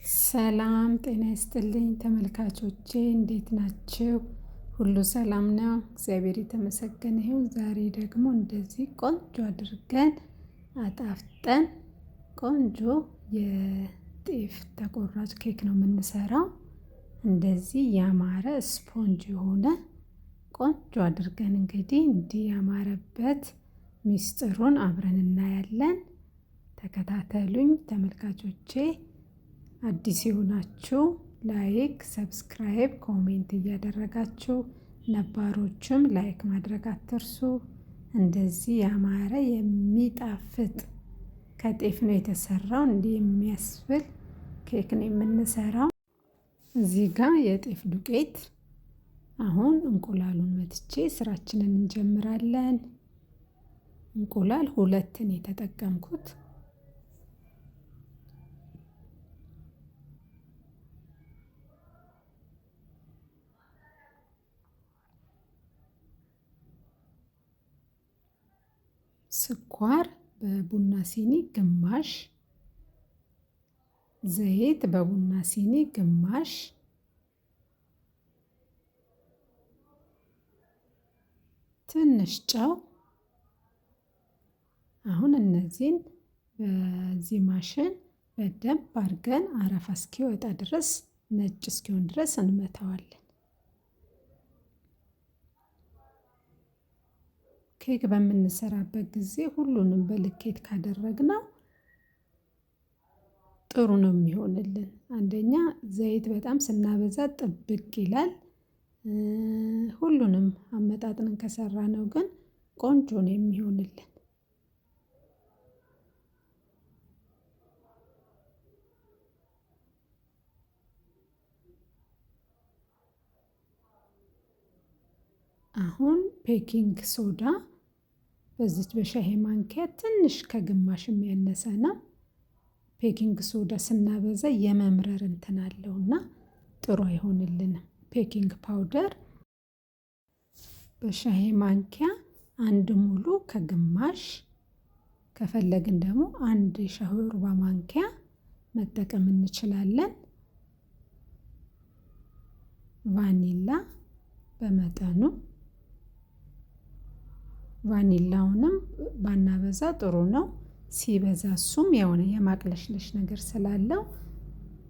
ሰላም ጤና ይስጥልኝ ተመልካቾቼ፣ እንዴት ናችሁ? ሁሉ ሰላም ነው? እግዚአብሔር የተመሰገነ ይሁን። ዛሬ ደግሞ እንደዚህ ቆንጆ አድርገን አጣፍጠን ቆንጆ የጤፍ ተቆራጭ ኬክ ነው የምንሰራው። እንደዚህ ያማረ ስፖንጅ የሆነ ቆንጆ አድርገን እንግዲህ እንዲህ ያማረበት ሚስጥሩን አብረን እናያለን። ተከታተሉኝ ተመልካቾቼ። አዲስ የሆናችሁ like፣ subscribe፣ comment እያደረጋችሁ ነባሮችም like ማድረግ አትርሱ። እንደዚህ ያማረ የሚጣፍጥ ከጤፍ ነው የተሰራው። እንዲህ የሚያስብል ኬክ ነው የምንሰራው። እዚህ ጋር የጤፍ ዱቄት አሁን እንቁላሉን መትቼ ስራችንን እንጀምራለን። እንቁላል ሁለትን የተጠቀምኩት። ስኳር በቡና ሲኒ ግማሽ፣ ዘይት በቡና ሲኒ ግማሽ፣ ትንሽ ጨው። አሁን እነዚህን በዚህ ማሽን በደንብ አድርገን አረፋ እስኪወጣ ድረስ ነጭ እስኪሆን ድረስ እንመታዋለን። ኬክ በምንሰራበት ጊዜ ሁሉንም በልኬት ካደረግነው ጥሩ ነው የሚሆንልን። አንደኛ ዘይት በጣም ስናበዛ ጥብቅ ይላል። ሁሉንም አመጣጥነን ከሰራነው ግን ቆንጆ ነው የሚሆንልን። አሁን baking soda በዚች በሻሂ ማንኪያ ትንሽ ከግማሽ የሚያነሰ ነው። baking soda ስናበዛ የመምረር እንትን አለውና ጥሩ አይሆንልንም። baking powder በሻሂ ማንኪያ አንድ ሙሉ ከግማሽ፣ ከፈለግን ደግሞ አንድ የሻሂ ሩባ ማንኪያ መጠቀም እንችላለን። ቫኒላ በመጠኑ፣ ቫኒላውንም ባናበዛ ጥሩ ነው። ሲበዛ እሱም የሆነ የማቅለሽለሽ ነገር ስላለው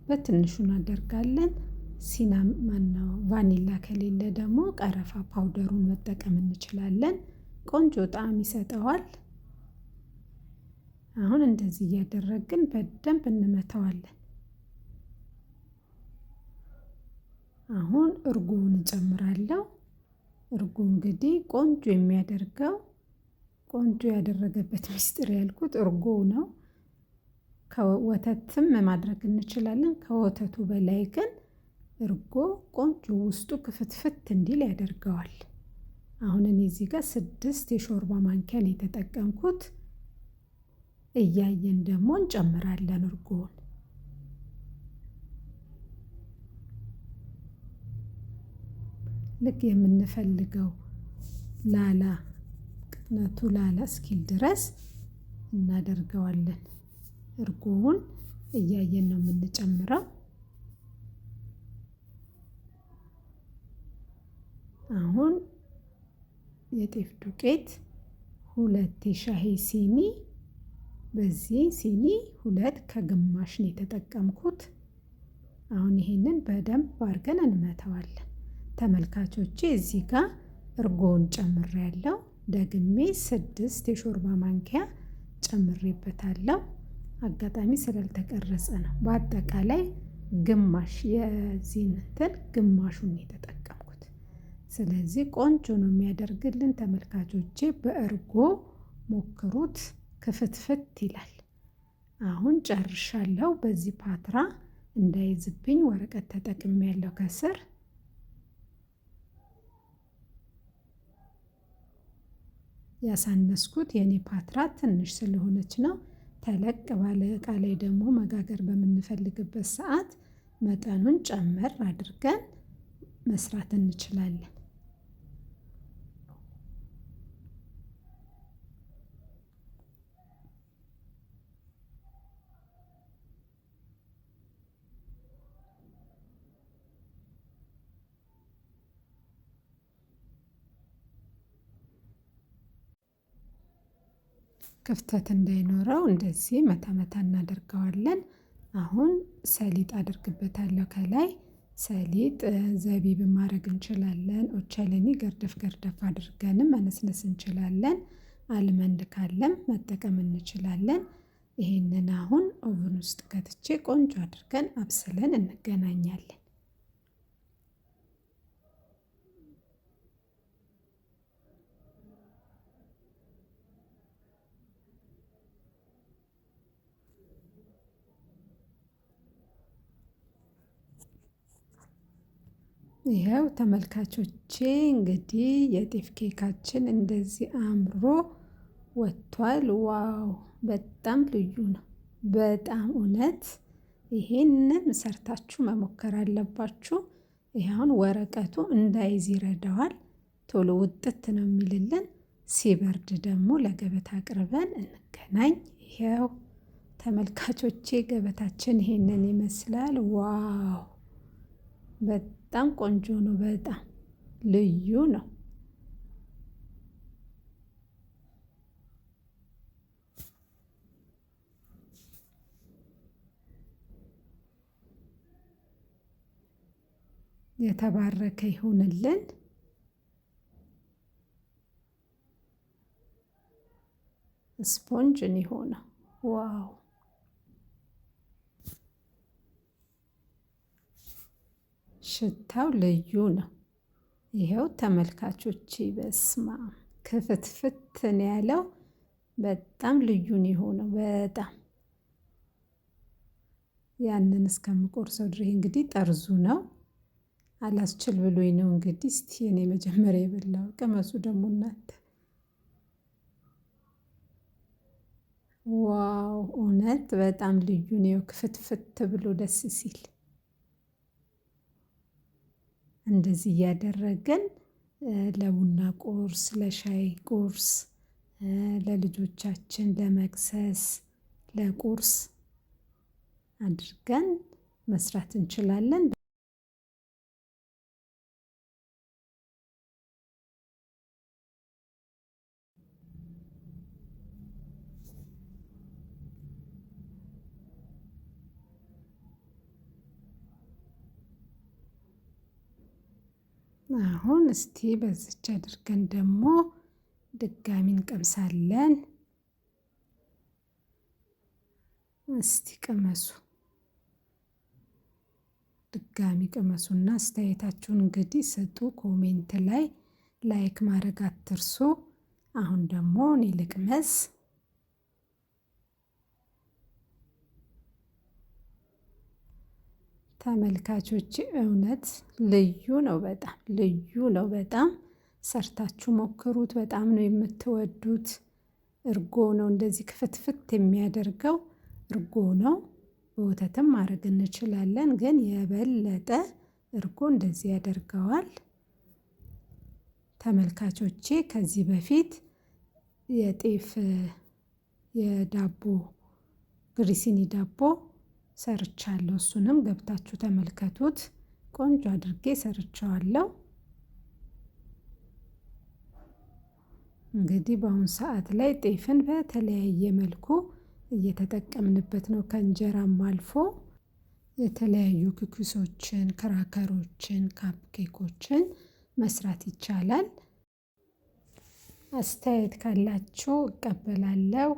በትንሹ እናደርጋለን። ሲናማናው ቫኒላ ከሌለ ደግሞ ቀረፋ powder ኡን መጠቀም እንችላለን። ቆንጆ ጣዕም ይሰጠዋል። አሁን እንደዚህ እያደረግን በደንብ እንመታዋለን። አሁን እርጎውን እጨምራለሁ። እርጎ እንግዲህ ቆንጆ የሚያደርገው ቆንጆ ያደረገበት ሚስጥር ያልኩት እርጎ ነው። ከወተትም ማድረግ እንችላለን። ከወተቱ በላይ ግን እርጎ ቆንጆ ውስጡ ክፍትፍት እንዲል ያደርገዋል። አሁን እኔ እዚህ ጋር 6 የሾርባ ማንኪያን የተጠቀምኩት። እያየን ደግሞ እንጨምራለን እርጎውን። ልክ የምንፈልገው ላላ ቅጥነቱ ላላ እስኪል ድረስ እናደርገዋለን። እርጎውን እያየን ነው የምንጨምረው። አሁን የጤፍ ዱቄት 2 የሻሂ ሲኒ፣ በዚህ ሲኒ 2 ከግማሽ ነው የተጠቀምኩት። አሁን ይሄንን በደንብ አድርገን እንመታዋለን። ተመልካቾቼ እዚህ ጋር እርጎውን ጨምሬያለሁ። ደግሜ 6 የሾርባ ማንኪያ ጨምሬበታለሁ። አጋጣሚ ስላልተቀረጸ ነው። በአጠቃላይ ግማሽ የዚህን እንትን ግማሹን የተጠቀምኩት። ስለዚህ ቆንጆ ነው የሚያደርግልን። ተመልካቾቼ በእርጎ ሞክሩት፣ ክፍትፍት ይላል። አሁን ጨርሻለሁ። በዚህ ፓትራ እንዳይዝብኝ ወረቀት ተጠቅሜያለሁ ከስር። ያሳነስኩት የኔ ፓትራ ትንሽ ስለሆነች ነው። ተለቅ ባለ እቃ ላይ ደግሞ መጋገር በምንፈልግበት ሰዓት መጠኑን ጨመር አድርገን መስራት እንችላለን። ክፍተት እንዳይኖረው እንደዚህ መታ መታ እናደርገዋለን። አሁን ሰሊጥ አደርግበታለሁ ከላይ ሰሊጥ፣ ዘቢብ ማድረግ እንችላለን። ኦቾሎኒ ገርደፍ ገርደፍ አድርገንም መነስነስ እንችላለን። almond ካለም መጠቀም እንችላለን። ይሄንን አሁን oven ውስጥ ከትቼ ቆንጆ አድርገን አብስለን እንገናኛለን። ይኸው ተመልካቾቼ እንግዲህ የጤፍ ኬካችን እንደዚህ አምሮ ወጥቷል። Wow በጣም ልዩ ነው። በጣም እውነት ይሄንን ሰርታችሁ መሞከር አለባችሁ። ይሄ አሁን ወረቀቱ እንዳይዝ ይረዳዋል። ቶሎ ውጥት ነው የሚልልን። ሲበርድ ደግሞ ለገበታ አቅርበን እንገናኝ። ይኸው ተመልካቾቼ ገበታችን ይሄንን ይመስላል። Wow በጣም ቆንጆ ነው። በጣም ልዩ ነው። የተባረከ ይሁንልን። ስፖንጅ ነው የሆነው። Wow ሽታው ልዩ ነው። ይኸው ተመልካቾቼ በስማ ክፍትፍት ነው ያለው። በጣም ልዩ ነው የሆነው። በጣም ያንን እስከምቆርሰው ድረስ እንግዲህ ጠርዙ ነው አላስችል ብሎኝ ነው እንግዲህ። እስቲ እኔ መጀመሪያ የበላው ቅመሱ ደግሞ እናንተ። Wow እውነት በጣም ልዩ ነው። ክፍትፍት ብሎ ደስ ሲል እንደዚህ እያደረግን ለቡና ቁርስ፣ ለሻይ ቁርስ፣ ለልጆቻችን ለመክሰስ፣ ለቁርስ አድርገን መስራት እንችላለን። አሁን እስቲ በዚች አድርገን ደግሞ ድጋሚ እንቀምሳለን። እስቲ ቅመሱ፣ ድጋሚ ቅመሱና አስተያየታችሁን እንግዲህ ስጡ። Comment ላይ like ማድረግ አትርሱ። አሁን ደግሞ እኔ ልቅመስ። ተመልካቾች እውነት ልዩ ነው። በጣም ልዩ ነው። በጣም ሰርታችሁ ሞክሩት። በጣም ነው የምትወዱት። እርጎ ነው እንደዚህ ክፍትፍት የሚያደርገው እርጎ ነው። በወተትም ማድረግ እንችላለን፣ ግን የበለጠ እርጎ እንደዚህ ያደርገዋል። ተመልካቾቼ ከዚህ በፊት የጤፍ የዳቦ ግሪሲኒ ዳቦ ሰርቻለሁ። እሱንም ገብታችሁ ተመልከቱት። ቆንጆ አድርጌ ሰርቸዋለሁ። እንግዲህ በአሁን ሰዓት ላይ ጤፍን በተለያየ መልኩ እየተጠቀምንበት ነው። ከእንጀራም አልፎ የተለያዩ cookies ኦችን፣ cracker ኦችን፣ cupcake ኦችን መስራት ይቻላል። አስተያየት ካላችሁ እቀበላለሁ።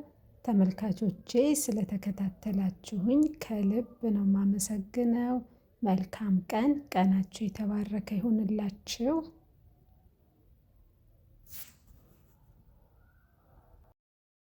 ተመልካቾቼ ስለተከታተላችሁኝ ከልብ ነው የማመሰግነው። መልካም ቀን። ቀናችሁ የተባረከ ይሁንላችሁ።